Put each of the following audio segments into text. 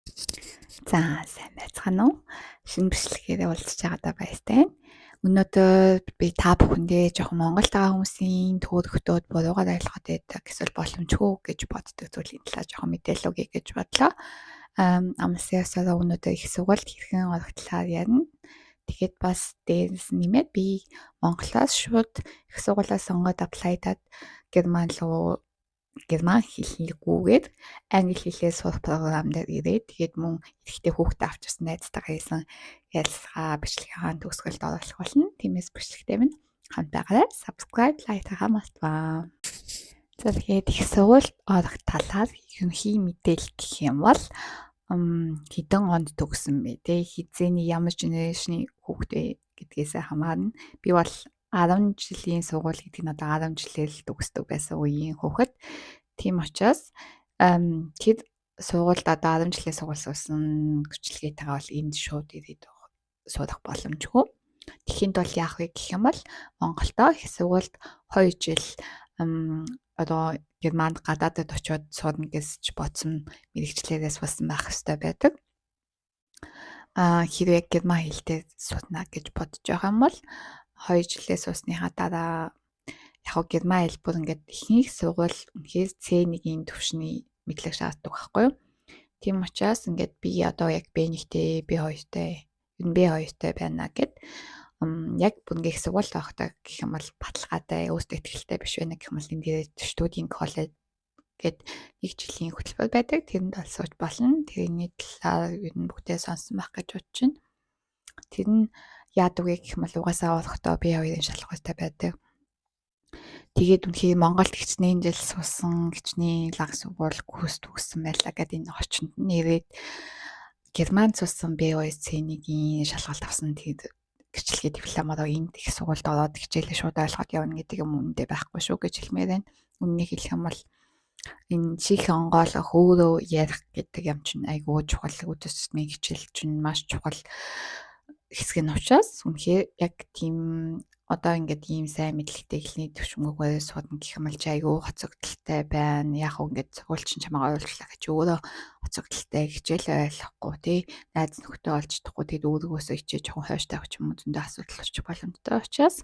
За, сайн байцгаана уу? Шинэ бичлэгээр уулзч байгаадаа баяртай байна. Өнөөдөр би та бүхэндээ жоохон Монголд байгаа хүмүүсийн төөрөгдөөд буруугаар ойлгоод байдаг эсвэл боломжгүй гэж боддог зүйлийн талаар жоохон мэдээлэл өгье гэж бодлоо. Амласан ёсоор өнөөдөр их сургуульд хэрхэн орох талаар ярина. Тэгээд бас дээрээс нэмээд би Монголоос шууд их сургуулиа сонгоод apply-даад Герман руу герман хэлнэгүйгээр англи хэлээр сурах програм дээр ирээд, тэгээд мөн эрэхтэй хүүхдээ авчирсан найзтайгаа хийсэн ярилцлага бичлэгийн төгсгөлд оруулах болно. Тиймээс бичлэгтэй минь хамт байгаарай. Subscribe, like хийхээ мартваа. За, тэгээд их сургуульд орох талаар ерөнхий мэдээлэл гэх юм бол хэдэн онд төгссөн бэ, те, хэзээний, ямар generation-ы хүүхэд вэ гэдгээсээ хамаарна. Би бол 10 жилийн сургууль гэдэг нь одоо 10 жилээр л төгсдөг байсан үеийн хүүхэд. Тийм учраас тэр сургуульд одоо 10 жилийн сургууль суусан гэрчлэгээтэйгээ бол энд шууд ирээд сурах боломжгүй. Тэгэхийн тулд яах вэ гэх юм бол Монголдоо их сургуульд 2 жил, одоо Германд, гадаадад очиод сурна гэж бодсон мэргэжлээрээ суусан байх ёстой байдаг. А хэрвээ герман хэлтэй сурна гэж бодож байгаа юм бол 2 жилээ суусныхаа дараа яг гоо герман хэл бүр ингээд ихэнх сургууль үнэхээр C1-ийн түвшний мэдлэг шаарддаг байхгүй юу? Тийм учраас ингээд би одоо яг B1-тэй, B2-тай, ер нь B2-тай байна гэд яг бүр ингээ их сургуульд байхдаа гэх юм бол баталгаатай, өөртөө итгэлтэй биш байна гэх юм бол энэ дээр Studienkolleg гээд нэг жилийн хөтөлбөр байдаг. Тэрэнд бол сууж болно. Тэрний талаар ер нь бүгдээ сонссон байх гэж бодож байна. Тэр нь яадаг вэ гэх юм бол угаасаа орохдоо B2-ын шалгууртай байдаг. Тэгээд үнэхээр Монголд хичнээн жил суусан, хичнээн лаг сургууль курс төгссөн байлаа гэдээ энэ орчинд нь ирээд Германд суусан B2 C1-ийн шалгалт авсан тэр гэрчлэгээ дипломороо энд их сургуульд ороод хичээлээ шууд ойлгоод явна гэдэг юм үнэндээ байхгүй шүү гэж хэлмээр байна. Үнэнийг хэлэх юм бол энэ чих онгойлгох, өөрөө ярих гэдэг юм чинь айгүй чухал, өдөр тутмын хичээл чинь маш чухал хэсэг нь учраас үнэхээр яг тийм одоо ингээд ийм сайн мэдлэгтэй, хэлний төвшмгүйгээр судна гэх юм бол чи айгүй хоцогдолтой байна. Яг уу ингээд сургууль чинь чамайг оруулчлаа гэж өөрөө хоцогдолтой, хичээлээ ойлгохгүй, тий, найз нөхдөд олж чадахгүй, тэгэд өөрөөсөө хичээж жоохон хойш тавих ч юм уу, зөндөө асуудал болчих боломжтой учраас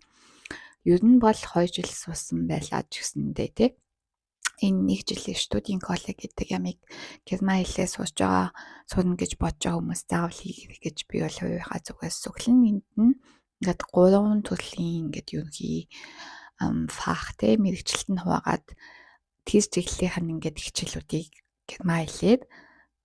ер нь бол 2 жил суусан байлаа ч гэсэндээ, тий, энэ нэг жилийн Studienkolleg гэдэг ямыг герман хэлээр сууж байгаа, сурна гэж бодож байгаа хүмүүс заавал хийгэрэй гэж би бол хувийнхаа зүгээс зөвлөнө. Энд нь ингээд гурван төрлийн ингээд ерөнхий Fach, те, мэргэжилд нь хуваагаад тэр чиглэлийнх нь ингээд хичээлүүдийг герман хэлээр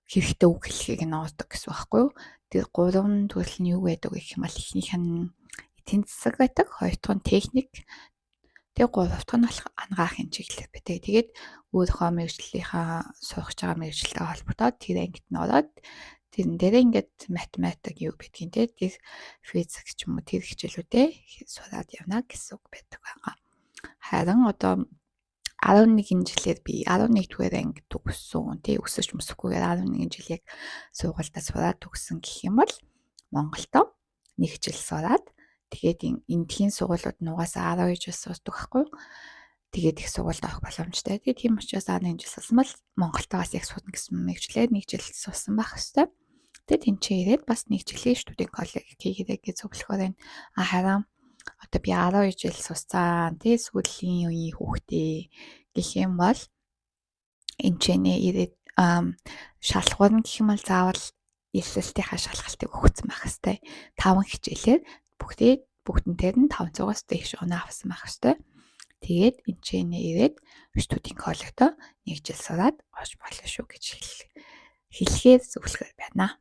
хэрэгтэй үг хэлхийг нь ордог гэсэн байхгүй юу. Тэр гурван төрөл нь юу байдаг гэх юм бол эхнийх нь эдийн засаг байдаг, хоёр дахь нь техник, тэгээ гурав дахь нь болох анагаахын чиглэл байдаг. Тэгээд өөрийнхөө мэргэжлийнхаа сурах байгаа мэргэжилтэй холбогдоод тэр ангид нь ороод тэрэн дээрээ ингээд математик юу гэдгийг, те, тэр физик ч юм уу, тэр хичээлүүдээ сураад явна гэсэн үг байдаг байгаа. Харин одоо 11 жилээр би 11 дугаар анги төгссөн, тий, өсөж мөсөхгүйгээр 11 жил яг сургуульдаа сураад төгссөн гэх юм бол Монголдо нэг жил сураад, тэгээд эндхийн сургуулиуд нь угаасаа 12 жил сурдаг байхгүй юу? Тэгээд их сургуульд авах боломжтой. Тэгээд тийм учраас 11 жил сурсан бол Монголдо бас яг сурна гэсэн мэргэжлээр нэг жил суусан байх хэвээр. Тэгээд тэнцээ ирээд бас нэг жилийн Studienkolleg хийгэрэй гэж зөвлөхөөр байна. А харин одоо би 12 жил сурсан, тий, сүүлийн үеийн хүүхдээ гэх юм бол энэ ч нэ ирээд шалгуурна гэх юм бол заавал элсэлтийнхаа шалгалтыг өгсөн байх хэвээр. Таван хичээлээр бүгдээ бүгдэн нь 500-аас дээш оноо авсан байх хэвээр. Тэгээд энэ ч нэ ирээд Studienkolleg-доо нэг жил сураад орж болно шүү гэж хэлэхээр зөвлөхөр байна.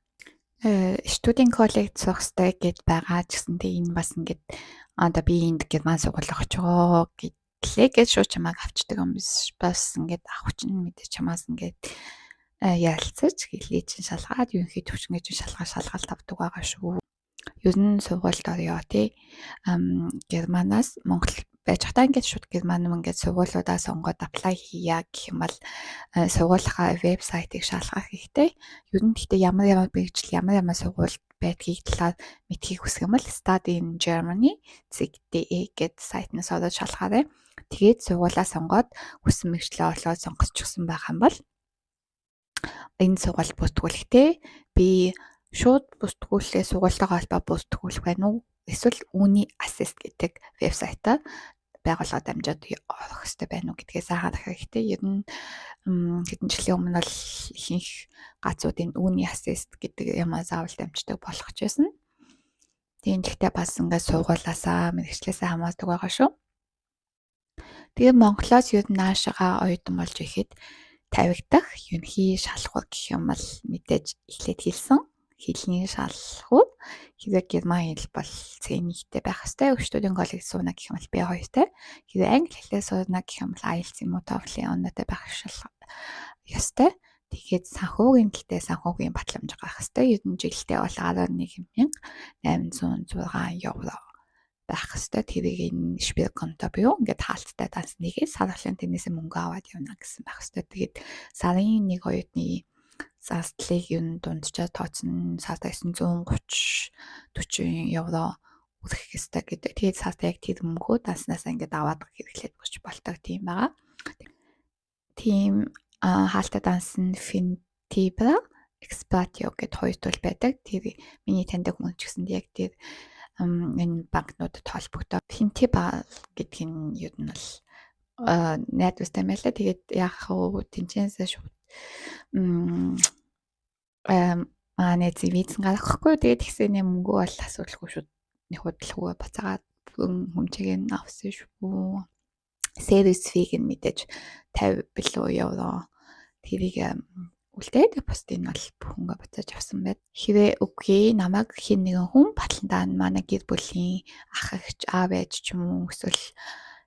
Studienkolleg сурах хэрэгтэй гэд байгаа ч гэсэндээ энэ бас ингээд одоо би энд герман сургууль очихоо гэдлээ гэж шууд чамайг авчдаг юм биш. Бас ингээд авах чинь мэдээ чамаас ингээд ярилцаж, хэлий чинь шалгаад, ерөнхий төвчнгээ чинь шалгалт авдаг байгаа шүү. Ер нь сургуульд орё, тий. Германаас Монгол байж байхдаа ингээд шууд герман ингээд сургуулиудаа сонгоод apply хийя гэх юм бол сургуулийнхаа вебсайтыг шалгах хэрэгтэй. Ер нь гэхдээ ямар ямар мэргэжил, ямар ямар сургууль байдгийг талаар мэдэхийг хүсэх юм бол Study in Germany .de гэдэг сайтнаас ороод шалгаарай. Тэгээд сургуулаа сонгоод хүссэн мэргэжлээ олоод сонгочихсон байх юм бол Энэ сургууль бүртгүүлэхдээ би шууд бүртгүүлээ, сургуультайгаа холбоо бүртгүүлэх байна уу? Эсвэл uni-assist гэдэг вебсайтаар байгууллага дамжаад орох хэрэгтэй байна уу гэдгээс анхаарах хэрэгтэй. Ер нь хэдэн жилийн өмнө бол ихэнх газруудын uni-assist гэдэг юмаа заавал дамждаг болох ч байсан. Тийм, гэхдээ бас ингээд сургуулаасаа, мэргэжлээсээ хамаардаг байгаа шүү. Тэгээ Монголоос ер нь наашагаа оюутан болж ирэхэд тавигдах ерөнхий шалгуур гэх юм бол мэдээж эхлээд хэлсэн. Хэлний шалгуур. Хэрвээ герман хэл бол C1-тэй байх хэвээр. Өрчтүүдийн коллеж сууна гэх юм бол B2-тай. Хэрвээ англи хэлээр сууна гэх юм бол IELTS юм уу TOEFL-ийн оноотой байх ёстой. Тэгээд санхүүгийн дэлтэй санхүүгийн батламж гарах хэвээр. Ер нь жилдээ бол 11 806 евро байх хэвээр. Тэрийг энэ Sperrkonto буюу ингээд хаалттай данс нэгээд сар болгон тэрнээсээ мөнгө аваад явна гэсэн байх хэвээр. Тэгээд сарын нэг оюутны зардлыг ер нь дунджаар тооцсон, сард 930 40 евро үрэх ёстой гэдэг. Тэгээд сард яг тэр мөнгөө данснаас ингээд аваад хэрэглээд өгч болдог тийм байгаа. Тийм, хаалттай данс нь Fintiba, Expatio гэд хоёр төл байдаг. Тэр миний таньдаг хүн ч гэсэнд яг тэр энэ банкнуудад холбогдоод Fintiba гэдэг нь ер нь бол найдвартай байлаа. Тэгээд яах вэ? Тэнцэнсээ шууд аа найзын визэн гаргахгүй. Тэгээд тэгсэний мөнгөө бол асуудалгүй шууд нэг худалгүй буцаагаад бүрэн хүмжээг нь авсан шүү. Service fee-г нь мэдээж 50 билүү евро, тэрийг үлдээд бусдыг нь бол бүхэнгээ буцааж авсан байд. Хэрвээ үгүй, намайг хэн нэгэн хүн батлан, манай гэр бүлийн ах эгч, аав ээж ч юм уу, эсвэл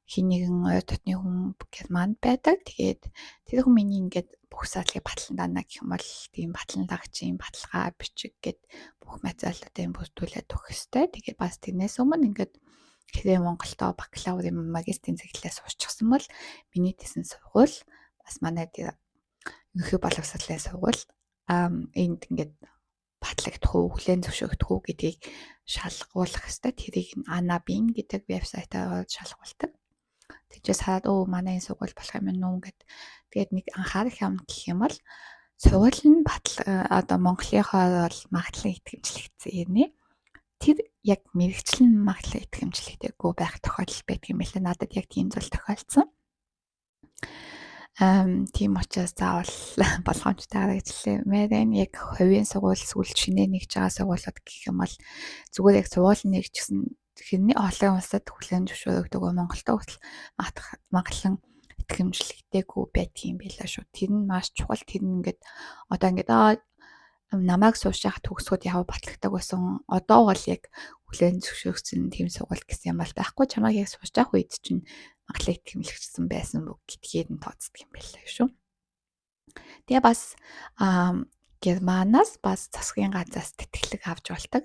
хэн нэгэн ойр дотны хүн Германд байдаг. Тэгээд тэр хүн миний ингээд бүх зардлыг батлан даана гэх юм бол тийм батлан дагчийн баталгаа бичиг гэд бүх материалуудыг бүрдүүлээд өгөх ёстой. Тэгээд бас тэрнээс өмнө ингээд хэрвээ Монголдо бакалаврын, магистрийн зэрэглээ сурчихсан бол миний тэсэн сургууль, бас манай тэр ерөнхий боловсролын сургууль энд ингээд батлагдах уу, хүлээн зөвшөөрөгдөх үү гэдгийг шалгуулах ёстой. Тэрийг Anabin гэдэг вебсайтаар ороод шалгуулдаг. Тэгжээс хараад, өө, манай энэ сургууль болох юм уу гэд. Тэгээд нэг анхаарах юм гэх юм бол сургууль нь батал одоо Монголынхоор бол магадлан итгэмжлэгдсэн юм. Тэр яг мэргэжил нь магадлан итгэмжлэгдээгүй байх тохиолдол байдаг юм билээ. Надад яг тийм зүйл тохиолдсон. Тийм учраас заавал болгоомжтойгоор ажилламаар байна. Яг хувийн сургууль, сүүлд шинээр нэгж байгаа сургуулиуд гэх юм бол зүгээр яг сургууль нэгжсэн хэрний олон улсад хүлээн зөвшөөрөгдөг, Монголд хүртэл магадлан итгэмжлэгдээгүй байдаг юм билээ шүү. Тэр нь маш чухал. Тэр нь ингээд одоо ингээд намайг суурч яхад төгсгöd яв батлагдаг байсан. Одоо бол яг хүлээн зөвшөөрсөн тийм сургууль гэсэн юм бол байхгүй. Чамайг яг сурч явах үед чинь магадлан итгэмжлэгдсэн байсан бүх гэдгээр нь тооцдог юм байлаа шүү. Тэгээ бас Германаас, бас засгийн газраас тэтгэлэг авч болдог.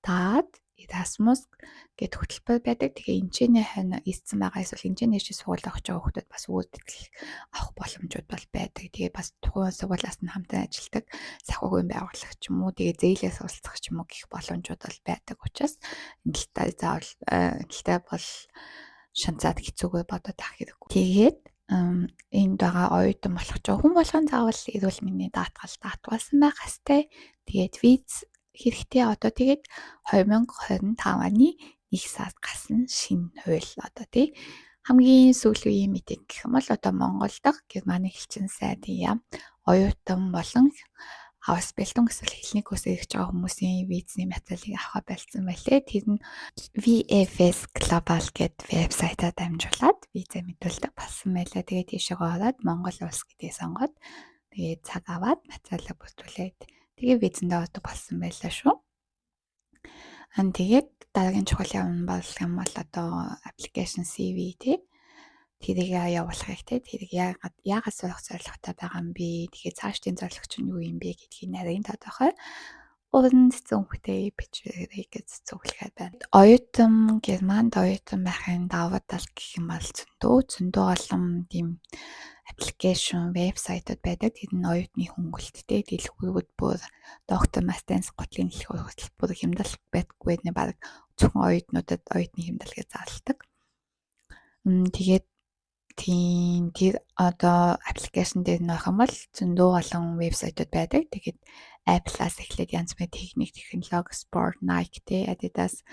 DAAD, Erasmus гэдэг хөтөлбөр байдаг. Тэгээ энэчний хойно ирсэн байгаа эсвэл энэчний шиг сургууль авах байгаа хүмүүс бас өөр тэтгэлэг авах боломжууд бол байдаг. Тэгээ бас тухайн сургуулиас нь хамтран ажилладаг санхүүгийн байгууллага ч юм уу, тэгээ зээлээ суралцах ч юм уу гэх боломжууд бол байдаг учраас энэ талтай заавал энэ талтай бол шанцаад хэцүүгээ бодоод авах хэрэггүй. Тэгээд энд байгаа оюутан болох ч хүн болгон заавал эрүүл мэндийн даатгал даатгуулсан байх ёстой. Тэгээд виз хэрэгтэй. Одоо тэгээд 2025 оны 1 сард гарсан шинэ хууль, одоо тий, хамгийн сүүлийн үеийн мэдээ гэх юм бол одоо Монгол дахь Германы элчин сайдын яам оюутан болон Ausbildung эсвэл хэлний курс эрхэж байгаа хүмүүсийн визний материалыг авахаа больцсон байлээ. Тэр нь VFS Global гэдэг вебсайтаар дамжуулаад визээ мэдүүлдэг болсон байлаа. Тэгээд тийшээ ороод Монгол улс гэдгийг сонгоод, тэгээд цаг аваад материалаа бүрдүүлээд, тэгээ визэндээ ордог болсон байлаа шүү. Тэгээд дараагийн чухал юм бол одоо application, CV тий, тэрийг явуулах хэрэгтэй. Тэрийг яагаад яагаад сурах зорилготой байгаа юм бэ? Тэгэхээр цаашдын зорилго чинь юу юм бэ гэдгийг нарийн тодорхой уран цэцэн үгтэй бичээрэй гэж зөвлөхөөр байна. Оюутан, Германд оюутан байхын давуу тал гэх юм бол зөндөө зөндөө олон тийм application, вебсайтууд байдаг. Тэр нь оюутны хөнгөлттэй дэлгүүрүүд бүр доктор, мастерын гутлын дэлгүүр хүртэл бүр хямдал байдаггүй нэ, баг зөвхөн оюутнуудад оюутны хямдал гэж зарладаг. Тэгээд Тийм, тэр одоо application дээр нь орох юм бол зөндөө олон вебсайтууд байдаг. Тэгээд Apple-аас эхлээд янз бүрийн техник, технологи, спорт, Nike те, Adidas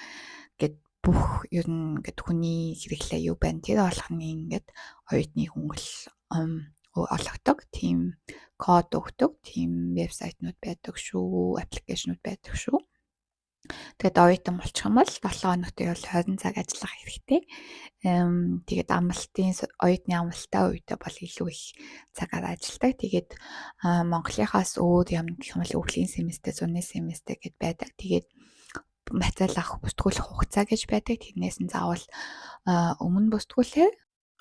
гэд бүх ер нь ингээд хүний хэрэглээ юу байна, тэр болгоны ингээд оюутны хөнгөл олгодог, тийм код өгдөг, тийм вебсайтнууд байдаг шүү, application ууд байдаг шүү. Тэгээд оюутан болчих юм бол 7 хоногт бол 20 цаг ажиллах хэрэгтэй. Тэгээд амралтын, оюутны амралттай үедээ бол илүү их цагаар ажилладаг. Тэгээд Монголынхаас өөр юм гэх юм бол өвлийн семестр, зуны семестр гэд байдаг. Тэгээд материал авах, бүртгүүлэх хугацаа гэж байдаг. Тэрнээс нь заавал өмнө бүртгүүлэхээр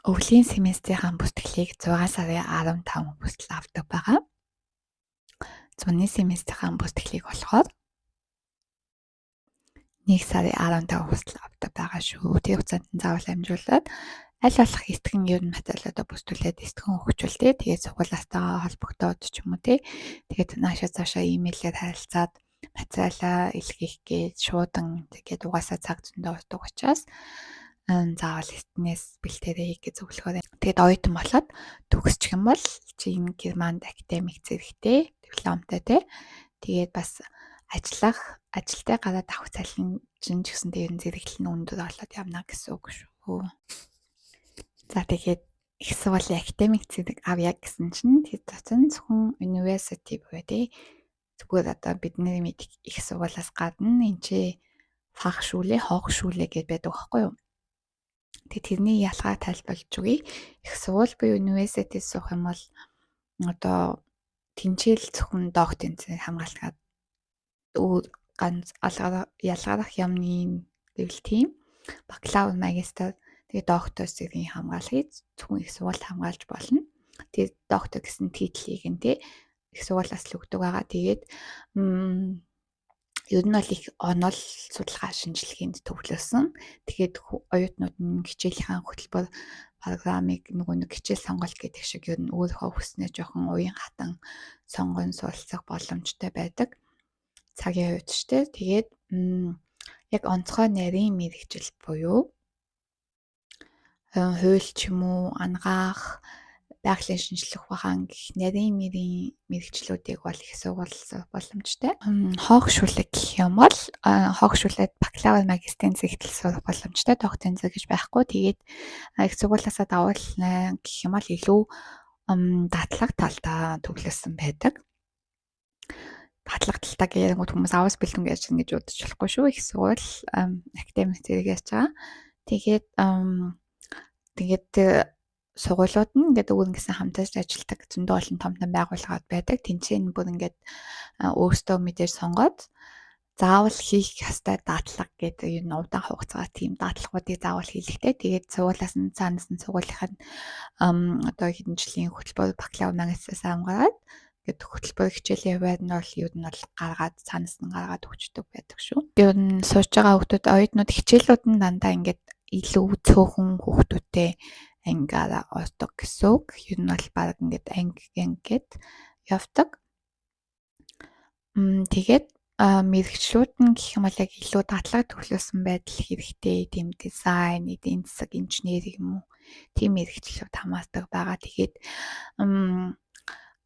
өвлийн семестрийн бүртгэлийг 6 сарын 15 хүртэл авдаг байгаа. Зуны семестрийн бүртгэлийг болохоор 1 сарын 15 хүртэл авдаг байгаа шүү. Тэр хугацаанд нь заавал амжуулаад, аль болох эртхэн ер нь материалуудаа бүртгүүлээд эртхэн өгчүүл те. Тэгээд сургуулиастайгаа холбогдоод ч юм уу те. Тэгээд наашаа цаашаа имэйлээр харилцаад материалаа илгээх гээд шуудан, тэгээд угаасаа цаг зөндөө ордог учраас заавал эртнээс бэлтээрэй гэж зөвлөхөөр. Тэгээд оюутан болоод төгсчих юм бол чи энэ Германд академик зэрэгтэй, дипломтой те. Тэгээд бас ажиллах, ажилдаа гараад авах цалин чинь ч гэсэн тэр зэрэглэл нь өндөр болоод явна гэсэн үг шүү. За, тэгээд их сургуулийн академик зэрэг авъя гэсэн чинь тэр дотор нь зөвхөн university буюу тий, зүгээр одоо бидний мэдих их сургуулиас гадна энэ чи Fachschule, Hochschule гэдээ байдаг байхгүй юу? Тэгээ тэрний ялгааг тайлбарлаж өгье. Их сургууль буюу university суух юм бол одоо тэнцэл зөвхөн докторийн зэрэг хамгаалгаад өөр ганц ялгарах юмны гэвэл тийм бакалавр, магистр, тэгээ доктор зэргийн хамгаалахыг зөвхөн их сургуульд хамгаалж болно. Тэгээд доктор гэсэн title ийг нь тий, их сургуулиас л өгдөг байгаа. Тэгээд ер нь бол их онол судалгаа шинжилгээнд төвлөрсөн. Тэгээд оюутнууд нь хичээлийнхаа хөтөлбөр программыг нөгөө нэг хичээл сонголт гэдэг шиг ер нь өөрийнхөө хүснээ жоохон уян хатан сонгон суралцах боломжтой байдаг цагийн хувьд ч те. Тэгээд яг онцгой нарийн мэргэжил буюу хууль ч юм уу, анагаах, байгалийн шинжлэх ухаан гэх нарийн мэрийн мэргэжлүүдийг бол их сургууль боломжтой. Hochschule гэх юм бол Hochschule д бакалавр, магистрийн зэрэгтэл сурах боломжтой. Докторийн зэрэг гэж байхгүй. Тэгээд их сургуулиасаа давуулна гэх юм бол илүү дадлаг талдаа төвлөрсөн байдаг. Дадлаг талдаа гэрэнгүүт хүмүүс Ausbildung яаж ингэж бодож болохгүй шүү. Их сургууль академик зэрэг яаж байгаа. Тэгээд сургуулиуд нь ингээд өөр ингэсэн хамтарч ажилладаг зөндөө олон том том байгууллагууд байдаг. Тэнцэн бүр ингээд өөртөө мэдээж сонгоод заавал хийх ёстой дадлага гэдэг юм удаан хугацаагаар тийм дадлагуудыг заавал хийлэгтэй. Тэгээд сургуулиас нь цаанаас нь сургуулийнх нь одоо хэдэн жилийн хөтөлбөр бакалавр, магистраас хамгараад ингээд хөтөлбөр хичээлийн хувиар нь бол ер нь бол гаргаад, цаанаас нь гаргаад өгчдөг байдаг шүү. Ер нь сурж байгаа хүүхдүүд, оюутнууд хичээлүүд нь дандаа ингээд илүү цөөхөн хүүхдүүдтэй ангиараа ордог гэсэн үг. Ер нь бол баг ингээд анги анги гээд явдаг. Тэгээд мэргэжлүүд нь гэх юм бол яг илүү дадлага төвлөрсөн байдал хэрэгтэй. Тийм дизайн, эдийн засаг, инженер юм уу. Тийм мэргэжлүүд хамаардаг байгаа. Тэгээд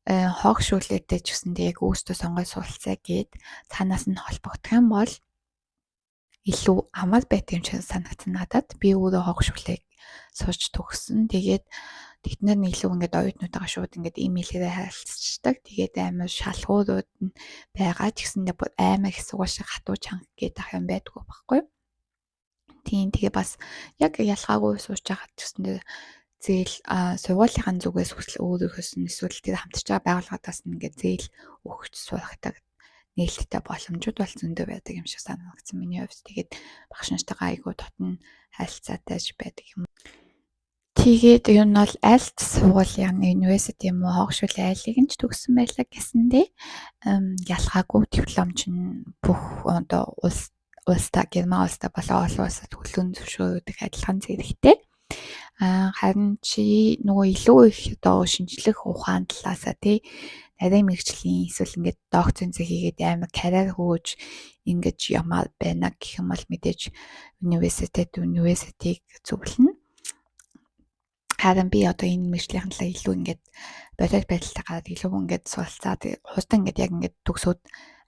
Hochschule тэй ч гэсэндээ яг өөртөө сонгоод суралцъя гээд цаанаас нь холбогдох юм бол илүү амар байдаг юм шиг санагдсан надад. Би өөрөө Hochschule г сурч төгссөн. Тэгээд тэд нар нь илүү ингээд оюутнуудаагаа шууд ингээд имэйлээрээ харилцдаг. Тэгээд амар шалгуурууд нь байгаа ч гэсэндээ бүр амар их сургууль шиг хатуу чанга гэдэг ах юм байдгүй байхгүй юу. Тийм, тэгээ бас яг ялгаагүй сууж байгаа ч гэсэндээ зээл сургуулийнхаа зүгээс хүртэл өөрөөхөөс нь эсвэл тэр хамтарч байгаа байгууллагуудаас нь ингээд зээл өгч сурахдаг нээлттэй боломжууд бол зөндөө байдаг юм шиг санагдсан миний хувьд. Тэгээд багш нартайгаа айгүй дотно харилцаатай ч байдаг юм. Тэгээд ер нь бол альт сургуулийн university юм уу, Hochschule айлыг нь ч төгссөн байлаа гэсэндээ ялгаагүй диплом чинь бүх одоо улс улстай, Герман улстай болон олон улсад хүлээн зөвшөөрөгдөх адилхан зэрэгтэй. Харин чи нөгөө илүү их одоо шинжлэх ухаан талаасаа тий, нарийн мэргэжлийн эсвэл ингээд докторийн зэрэг хийгээд амар карьер хөөж ингэж ямаар байна гэх юм бол мэдээж университет, university г зөвлөнө. Харин би одоо энэ мэргэжлийн талаар илүү ингээд бодит байдалтай гараад илүү ингээд суралцаад хурдан ингээд яг ингээд төгсөөд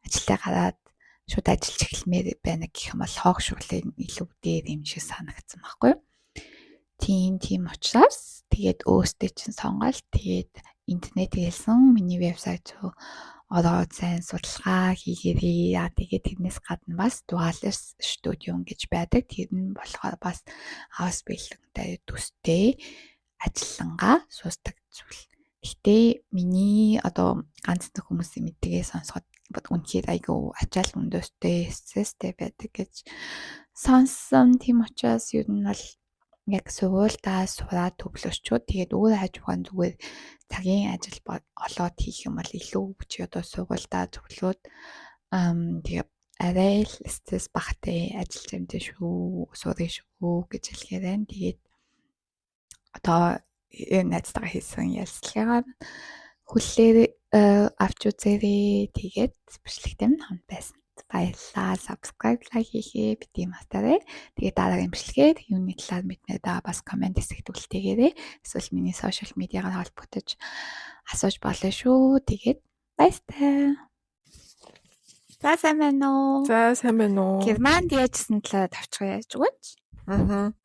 ажилдаа гараад шууд ажиллаж эхэлмээр байна гэх юм бол Hochschule илүү дээр юм шиг санагдсан байхгүй юу? Тийм учраас тэгээд өөртөө чинь сонгоол, тэгээд интернет хэлсэн миний вебсайт руу ороод сайн судалгаа хийгээрэй. Яа, тэгээд тэрнээс гадна бас Duales Studium гэж байдаг. Тэр нь болохоор бас Ausbildung-тай төстэй ажиллангаа суусдаг зүйл. Гэхдээ миний одоо ганц нэг хүмүүсийн мэддэгээ сонсоход үнэхээр айгүй ачаал өндөртэй, стресстэй байдаг гэж сонссон. Тийм учраас ер нь бол яг сургуульдаа сураад төвлөрчөөд тэгээд өөр хажуугаан зүгээр цагийн ажил олоод хийх юм бол илүү чи одоо сургуульдаа зөвлөөд, тэгээд арай л стресс багтай ажиллаж амжина шүү, сурна шүү гэж хэлэхээр байна. Тэгээд одоо найзтайгаа хийсэн ярилцлагаар хүллээр авч үзээрэй. Тэгээд бичлэгтэй нь хамт байсан баярлалаа. Subscribe, like хийхээ битгий мартаарай. Тэгээд дараагийн бичлэгээр юуны талаар мэдмээр байгаа бас comment хэсэгт үлдээгээрэй. Эсвэл миний social media-гаар холбогдож асууж болно шүү. Тэгээд баяртай. За, сайн байна уу? За, сайн байна уу? Германд яажсан талаар тавчгаа яаж өгөөч? Аа.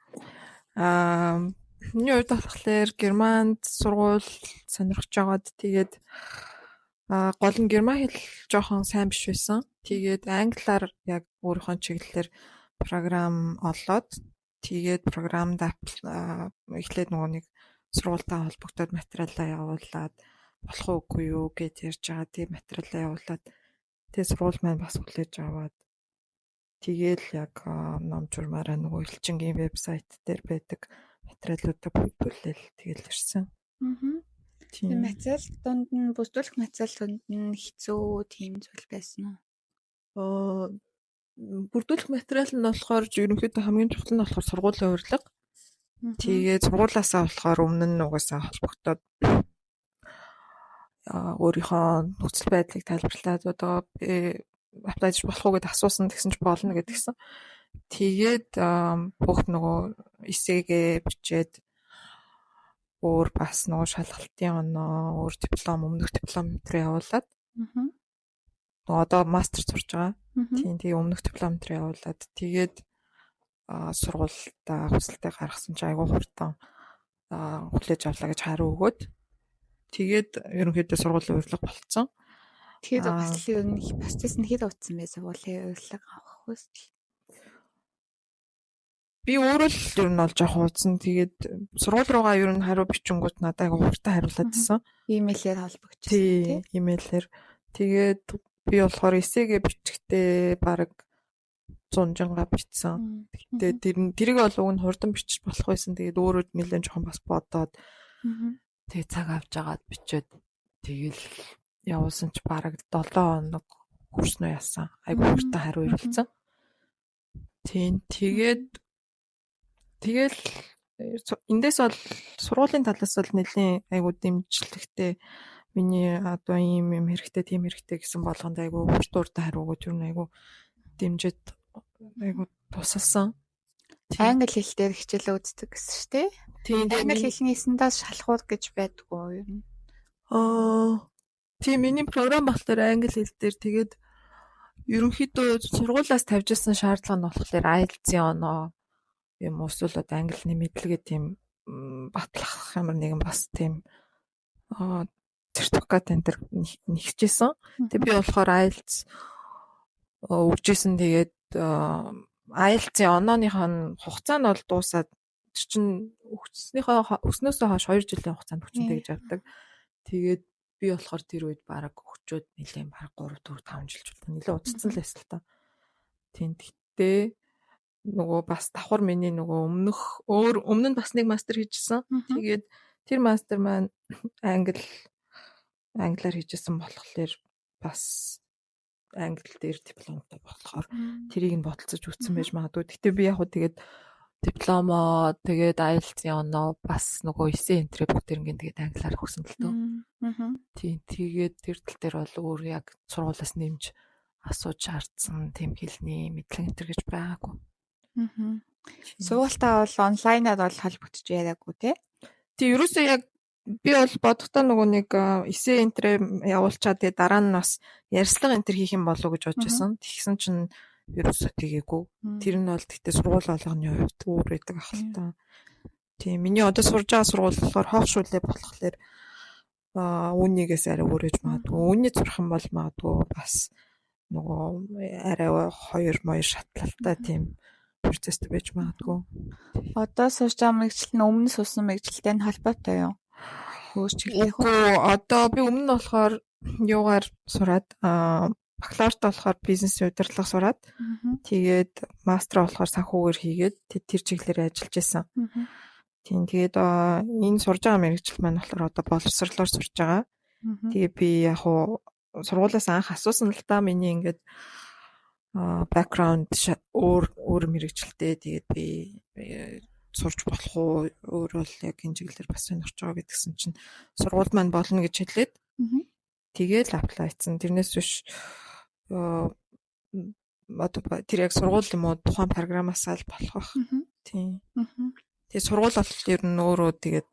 Аа, миний хувьд болохоор Германд сургууль сонирхож байгаад, тэгээд гол нь герман хэл жоохон сайн биш байсан. Тэгээд англиар яг өөрийнхөө чиглэлээр програм олоод, тэгээд програмд эхлээд нөгөө нэг сургуультай холбогдоод материалаа явуулаад, болох уугүй юу гэж ярьж байгаа. Тэгээд материалаа явуулаад, тэгээд сургууль маань бас хүлээж аваад, тэгээл яг ном журмаараа нөгөө элчингийн вебсайт дээр байдаг материалуудаа бүрдүүлээл тэгээл ирсэн. Тийм. Материал дунд нь, бүрдүүлэх материал дунд нь хэцүү тийм зүйл байсан уу? Бүрдүүлэх материал нь болохоор ерөнхийдөө хамгийн чухал нь болохоор сургуулийн урилга. Тэгээд сургуулиасаа болохоор өмнө нь угаасаа холбогдоод өөрийнхөө нөхцөл байдлыг тайлбарлаад, одоо apply хийж болох уу гэдээ асуусан, тэгсэн чинь болно гэдгийгсэн. Тэгээд бүх нөгөө эсээгээ бичээд, өөр бас нөгөө шалгалтын оноо, өөр диплом, өмнөх диплом энэ явуулаад, нөгөө одоо мастер сурж байгаа. Тийм, тэгээ өмнөх диплом энэ явуулаад, тэгээд сургуультай хүсэлтээ гаргасан чинь айгүй хурдан хүлээж авлаа гэж хариу өгөөд, тэгээд ерөнхийдөө сургуулийн урилга болцсон. Тэгэхээр бас л ер нь процесс нь хэр удсан бэ, сургуулийн урилга авах хүсэл? Би өөрөө л ер нь бол жоохон удсан. Тэгээд сургууль руугаа ер нь хариу бичингүүт надад айгүй хурдан хариулаад байсан. Имэйлээр холбогдчихсон тий. Имэйлээр. Тэгээд би болохоор эсээгээ бичихдээ бараг 100 жинга бичсэн. Гэхдээ тэр тэрийг бол уг нь хурдан бичиж болох байсан. Тэгээд өөрөө нэлээд жоохон бас бодоод, тэгээд цаг авч агаад бичээд, тэгэл явуулсан чи бараг 7 хоног хүрсэн үү яасан. Айгүй хурдан хариу ирүүлсэн. Тийм, тэгээд тэгэл эндээс бол сургуулийн талаас бол нэлийн айгүй дэмжлэгтэй, миний одоо ийм юм хэрэгтэй, тийм хэрэгтэй гэсэн болгонд айгүй хурдан хариу өгөөд, ер нь айгүй дэмжиж, айгүй тусалсан. Англи хэл дээр хичээлээ үздэг гэсэн шүү дээ. Тийм. Англи хэлний эсэндээ шалхуур гэж байдгүй юу? Аа, тийм, миний програм болохоор англи хэл дээр, тэгээд ерөнхийдөө сургуулиас тавьж ирсэн шаардлага нь болохоор IELTS-ийн оноо юм эсвэл одоо англи мэдлэгээ тийм батлах ямар нэгэн бас тийм сертификат энэ төр нэгжсэн. Тэгээ би болохоор IELTS өгчээсэн, тэгээд IELTS-ийн онооныхоо хугацаа нь бол дуусаад, тэр чинь өгснөөхөө өснөөсөө хойш 2 жилийн хугацаанд хүчинтэй гэж авдаг. Тэгээд би болохоор тэр үед бараг өгчөөд нэлээд бараг 3 4 5 жил ч нэлээд удацсан л байсан л та. Тийм, тэгтээ нөгөө бас давхар миний нөгөө өмнөх өөр өмнө нь бас нэг мастер хийжсэн. Тэгээд тэр мастер маань англиар хийжсэн болохоор бас англи дээр дипломтой болохоор тэрийг нь бодолцож үтсэн байж магадгүй. Гэтэ би яг хуу тэгээд дипломоо, тэгээд IELTS-ийн оноо, бас нөгөө эсээ энтрээ бүгдэрнгийн тэгээд англиар өгсөн л дөө. Тийм, тэгээд тэр тал дээр бол өөр яг сургуулиас нэмж асууж шаардсан тийм хэлний мэдлэг энэ төр гэж байгаагүй. Сургуультаа бол онлайнаар бол холбогдож яриаггүй тий? Тий, ерөөсөө яг би бол бодохдоо нөгөө нэг эсээ энтрээ явуулчаад тэгээ дараа нь бас ярьцлага энтер хийх юм болов уу гэж бодож байсан. Тэгсэн чинь ерөөсөө тэгээгүй. Тэр нь бол тэгтээ сургууль болгоны хувьд өөр байдаг ах л та. Тийм, миний одоо сурж байгаа сургууль болохоор хоох шүлээ болохоор үүнийгээс арай өөрөж магадгүй. Үүний сурах юм бол магадгүй бас нөгөө арай хоёр моёр шатлалтай тийм процесстэй байж магадгүй. Одоо сурж байгаа мэргэжил нь өмнө сурсан мэргэжилтэй нь холбоотой юу? Өөр чиглэл үү? Одоо би өмнө нь болохоор юугаар сураад бакалаврт болохоор бизнесийн удирдлага сураад тэгээд мастер болохоор санхүүгээр хийгээд тэр чиглэлээр ажиллаж байсан. Тийм, тэгээд энэ сурж байгаа мэргэжил маань болохоор одоо боловсрлоор сурж байгаа. Тэгээ би яг уу сургуулиас анх асуусан л да, миний ингээд background өөр өөр мэргэжилтэй, тэгээд би сурч болох уу, өөр бол яг энэ чиглэлээр бас сонирхож байгаа гэдгсэн чинь сургууль маань болно гэж хэлээд тэгээд л apply хийсэн. Тэрнээс биш одоо тэр яг сургууль юм уу, тухайн програмаасаа л болох байх. Тийм. Тэгээд сургууль бол ер нь өөрөө тэгээд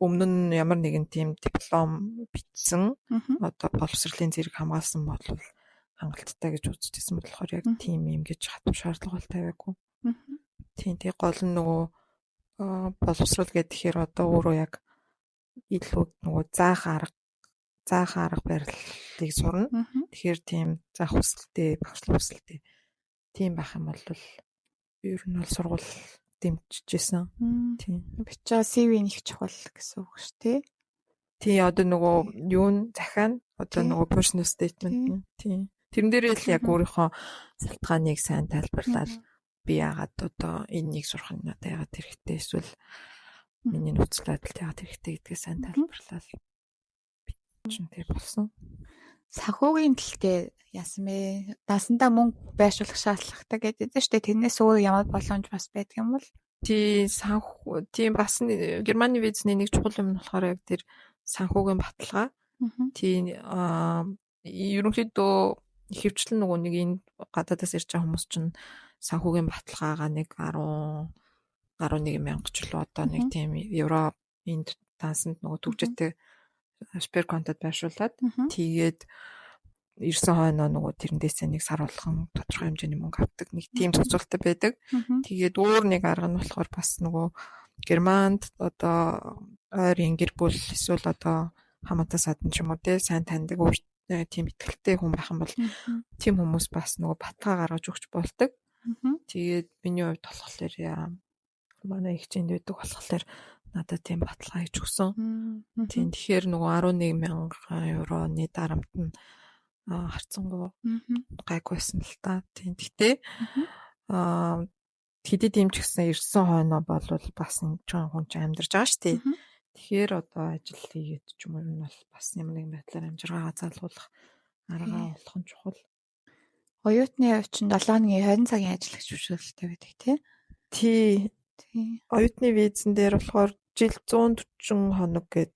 өмнө нь ямар нэгэн тийм диплом бичсэн, одоо боловсролын зэрэг хамгаалсан бол хангалттай гэж үзчихсэн болохоор яг тийм юм гэж хатуу шаардлага бол тавиагүй. Тийм, тэгээ гол нь нөгөө боловсрол гэхээр одоо өөрөө яг илүү нөгөө заах арга барилыг сурна. Тэгэхээр тийм заах хүсэлтэй, багшлах хүсэлтэй тийм байх юм бол ер нь бол сургууль дэмжижсэн. Тийм. Бичээ CV нь их чухал гэсэн үг шүү дээ. Тийм, одоо нөгөө юу н захиа нь одоо нөгөө personal statement нь. Тийм. Тэрэн дээрээ л яг өөрийнхөө шалтгааныг сайн тайлбарлаад би яагаад одоо энэнийг сурах нь надад яагаад хэрэгтэй, эсвэл миний нөхцөл байдалд яагаад хэрэгтэй гэдгээ сайн тайлбарлаад чинь тэр болсон. Санхүүгийн тал дээр яасан бэ? Дансандаа мөнгө байршуулах шаардлагатай гэдэг шүү дээ. Тэрнээс өөр ямар боломж бас байдаг юм бол? Тий, санхүү, тийм, бас Германы визний нэг чухал юм нь болохоор яг тэр санхүүгийн баталгаа. Тийм, ерөнхийдөө ихэвчлэн нөгөө нэг энэ гадаадаас ирж байгаа хүмүүс чинь санхүүгийн баталгаагаа нэг 10 11 мянга ч л одоо нэг тийм евро энд дансанд нөгөө түгжээтэй Sperrkonto-д байршуулад тэгээд ирсэн хойноо нөгөө тэрнээсээ нэг сар болгон тодорхой хэмжээний мөнгө авдаг нэг тийм зохицуулттай байдаг. Тэгээд өөр нэг арга нь болохоор бас нөгөө Германд одоо ойрын гэр бүл эсвэл одоо хамаатай садан ч юм уу те сайн таньдаг өөр тийм итгэлтэй хүн байх юм бол тийм хүмүүс бас нөгөө баталгаа гаргаж өгч болдог. Тэгээд миний хувьд болохоор манай эгчэнд байдаг болохоор надад тийм баталгаа хийж өгсөн. Тийм, тэгэхээр нөгөө 11 мянган евроны дарамт нь харцсангуу гайгүй байсан л та. Тийм, гэхдээ хэдий тийм ч гэсэн ирсэн хойноо бол бас энэ хүн чинь амьдарч байгаа шүү дээ. Тэгэхээр одоо ажил хийгээд ч юм уу нь бол бас ямар нэгэн байдлаар амжиргаагаа залгуулах аргаа олох нь чухал. Оюутны хувьд чинь 7 хоногийн 20 цагийн ажиллах зөвшөөрөлтэй байдаг тий? Тий. Оюутны визэн дээр болохоор жил 140 хоног гээд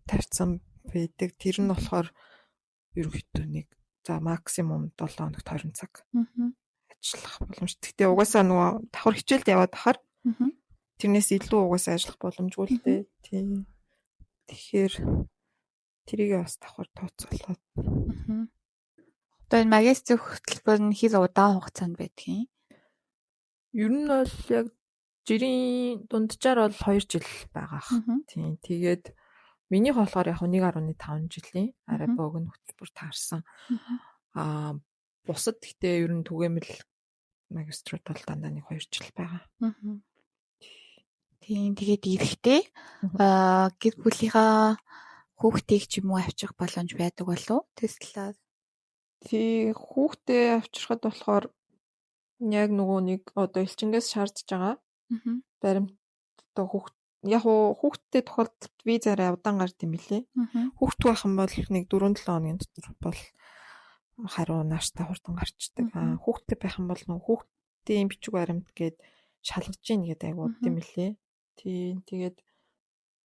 тавьсан байдаг. Тэр нь болохоор ерөнхийдөө нэг за максимум 7 хоногт 20 цаг ажиллах боломж. Гэхдээ угаасаа нөгөө давхар хичээлд яваад ахаар тэрнээс илүү угаасаа ажиллах боломжгүй л дээ. Тийм. Тэгэхээр тэрийг бас давхар тооцоолоод. Одоо энэ магистр хөтөлбөр нь хэр удаан хугацаанд байдгийг? Ер нь бол яг жирийн дунджаар бол 2 жил байгаах. Тийм. Тэгээд минийх болохоор яг 1.5 жилийн арай богино хөтөлбөр таарсан. Бусад гэхдээ ер нь түгээмэл магиструуд бол дандаа нэг 2 жил байгаа. Тийм, тэгээд эрэхтэй гэр бүлийнхаа хүүхдийг ч юм уу авчрах боломж байдаг болов уу? Тэс талаар. Тий, хүүхдээ авчрахад болохоор яг нөгөө нэг одоо элчингээс шаардж байгаа. Баримт одоо хүүхд яг хүүхдтэй тохиолдолд виз арай удаан гард юм билээ. Хүүхдгүй байх юм бол нэг 4-7 хоногийн дотор бол хариу нааштай хурдан гарчдаг. Хүүхдтэй байх юм бол нөгөө хүүхдийн бичиг баримт гээд шалгаж гин гэдэг айгуу удаа юм билээ. Тий, тэгээд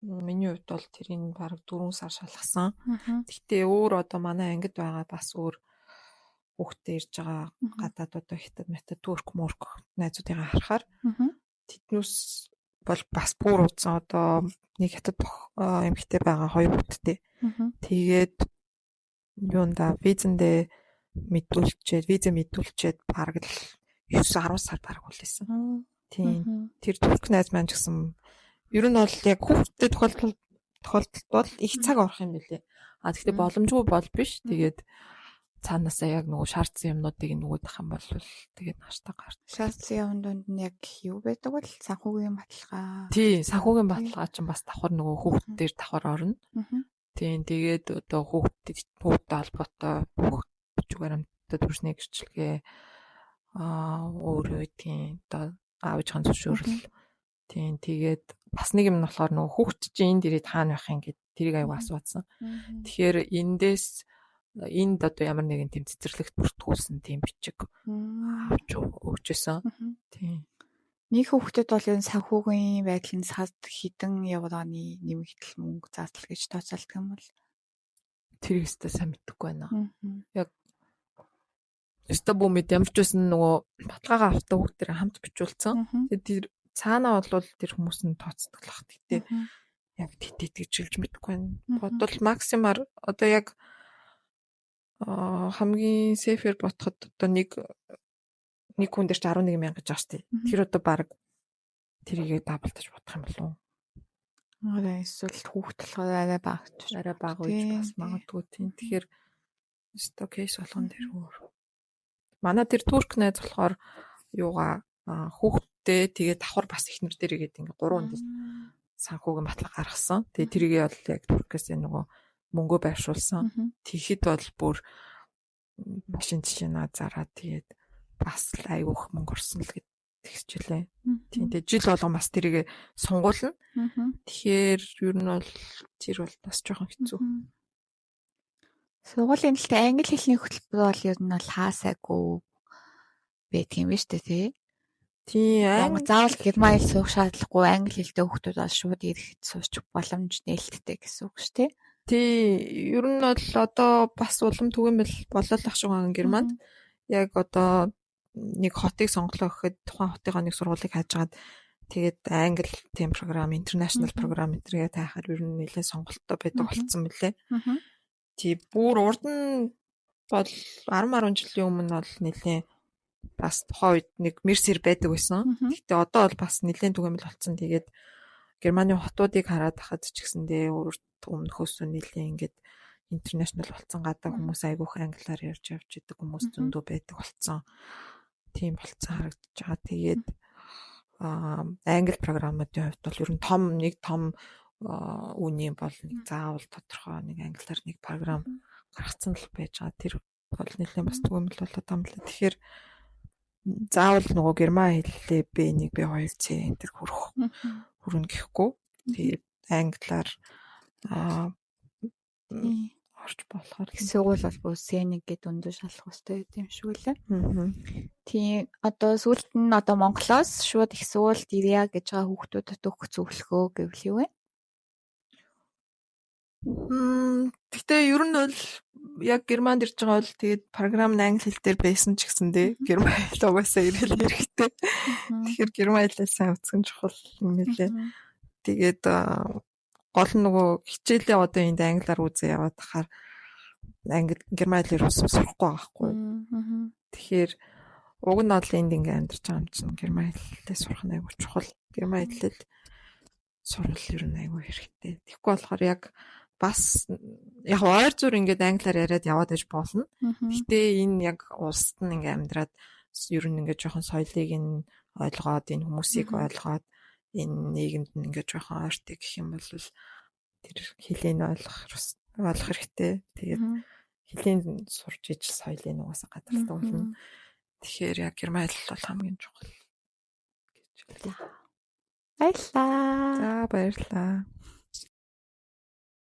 миний хувьд бол тэрийг бараг 4 сар шалгасан. Гэхдээ өөр одоо манай ангид байгаа бас өөр хүүхдтэй ирж байгаа гадаад одоо хятад, метад, турк, мурк найзуудыгаа харахаар тэднүүс бол бас бүр удсан. Одоо Нэг хятад эмэгтэй байгаа, хоёр хүүхэдтэй. Тэгээд юунда визэндээ мэдүүлчихэд, виза мэдүүлчихэд бараг л 9 10 сар бараг хүлээсэн. Тийм. Тэр турк найз маань ч гэсэн ер нь бол яг хүүхэдтэй тохиолдолд бол их цаг орох юм билээ. А тэгтээ боломжгүй бол биш. Тэгээд цаанаасаа яг нөгөө шаардсан юмнуудыг нөгөөдөх юм бол тэгээд нааштай гардаг. Шаардсан юм дунд нь яг юу байдаг бол санхүүгийн баталгаа. Тийм, санхүүгийн баталгаа чинь бас давхар нөгөө хүүхэд дээр давхар орно. Тийм, тэгээд одоо хүүхдтэй холбоотой бүх бичиг баримттай төрсний гэрчлэгээ өөр юу гэдгийг одоо аав ээжийн зөвшөөрөл. Тийм, тэгээд бас нэг юм нь болохоор нөгөө хүүхд чинь энд ирээд хаана байх юм гэд тэрийг аягүй асуусан. Тэгэхээр эндээс энд одоо ямар нэгэн тийм цэцэрлэгт бүртгүүлсэн тийм бичиг авч өгч байсан. Тийм. Нэг хүүхдэд бол ер нь санхүүгийн байдал нь сард хэдэн евроны нэмэгдэл мөнгө зардал гэж тооцоолдог юм бол тэрийг өстой сайн мэдэхгүй байна. Яг өстой бүү мэд ямар ч байсан нөгөө баталгаагаа автаа хүүхдээр хамт бичүүлсэн. Тэгээд тэр цаанаа бол тэр хүмүүс нь тооцдог л бах. Гэтэ яг тэт гэж хэлж мэдэхгүй байна. Бодвол максимаар одоо яг хамгийн сейфер ботход одоо нэг хүн дээр чи 11 мянга гэж байгаа шүү дээ. Тэр одоо баг тэрийгээ даблтаж бодох юм болов уу? Арай эсвэл хүүхд болохоор арай бага ч арай бага үеж бас магадгүй тийм. Тэгэхээр өстой кейс болгон дээр өөр. Манай тэр турк найз болохоор юугаа хүүхдтэй тэгээ давхар бас эхнэр дээр игээд ингээ гурван хүн санхүүгийн баталгаа гаргасан. Тэгээ тэрийгээ бол яг туркээс нөгөө мөнгөө байршуулсан. Тэгэхэд бол бүр машин жишээ зараад тэгээд бас л айгүйх мөнгө орсон л гэд тэгсчилээ. Тийм, тэгээд жил болгон бас тэрийг сунгуулна. Тэгэхээр ер нь бол тэр бол бас жоохон хэцүү. Сургуулийн дэлхийд англи хэлний хөтөлбөр бол ер нь бол хаасайгүй байдаг юм байна шүү дээ, тий? Тийм. Заавал герман хэл сурах шаардлагагүй англи хэлтэй хүүхдүүд бол шууд ирэхэд сурч боломж нээлттэй гэсэн үг шүү дээ. Тийм. Ер нь бол одоо бас улам түгээмэл болоод ах шиг байгаа Германд. Яг одоо нэг хотыг сонголоо гэхэд тухайн хотынхоо нэг сургуулийг хайжгаад тэгээд англи тийм програм, international програм энтергээ тайхаар ер нь нэлээд сонголттой байдаг болцсон мөлий. Тийм, бүр урд нь бол 10 10 жилийн өмнө бол нэлээд бас тухайн үед нэг мерсер байдаг байсан. Гэхдээ одоо бол бас нэлээд түгээмэл болцсон. Тэгээд Германы хотуудыг хараад хахад ч гэсэндээ өөр өмнөхөөс нэлээд ингээд international болцсон, гадаа хүмүүс айгүйх англиар ярьж явж идэг хүмүүс зөндөө байдаг болцсон. Тийм болцсон харагдаж байгаа. Тэгээд англи программуудын хувьд бол ер нь том нэг том үний бол нэг заавал тодорхой нэг англиар нэг програм гаргацсан л байж байгаа. Тэр бол нэлээд бас түгээмэл болоод байгаа юм лээ. Тэгэхээр заавал нөгөө герман хэллээ B1 B2 C энэ төр хүрэх хүрнэ гэхгүй. Тэгээд англиар орж болохоор сургууль бол бүр C1 гэдэг өндөр шалах хэрэгтэй юм шиг үлээ. Тийм, одоо сүүлд нь одоо Монголоос шууд их сургуульд ирья гэж байгаа хүүхдүүдэд өгөх зөвлөгөө гэвэл юу вэ? Гэхдээ ер нь бол яг Германд ирж байгаа бол тэгээд програм нь англи хэл дээр байсан ч гэсэндээ герман хэл угаасаа ирэл хэрэгтэй. Тэгэхээр герман хэлээ сайн үзэх нь чухал юм билээ. Тэгээд гол нь нөгөө хичээлээ одоо энд англиар үзээ яваад тахаар англи герман хэлээр бас сурахгүй байгаа байхгүй. Тэгэхээр уг нь бол энд ингээ амьдарч байгаа юм чинь герман хэлээ сурах нь айгүй чухал. Герман хэлэл сурвал ер нь айгүй хэрэгтэй. Тэгэхгүй болохоор яг бас яг ойр зүр ингээд англиар яриад яваад байж болно. Гэтэ энэ яг улсад нь ингээ амьдраад ер нь ингээд жоохон соёлыг нь ойлгоод, энэ хүмүүсийг ойлгоод, энэ нийгэмд нь ингээд жоохон ойртой гэх юм бол тэр хэлийг ойлгох хэрэгтэй. Тэгээд хэлийг сурч иж соёлыг угаасаа гадарладаг болно. Тэгэхээр яг герман хэл бол хамгийн чухал гэж хэлье. Баярлалаа. За, баярлалаа.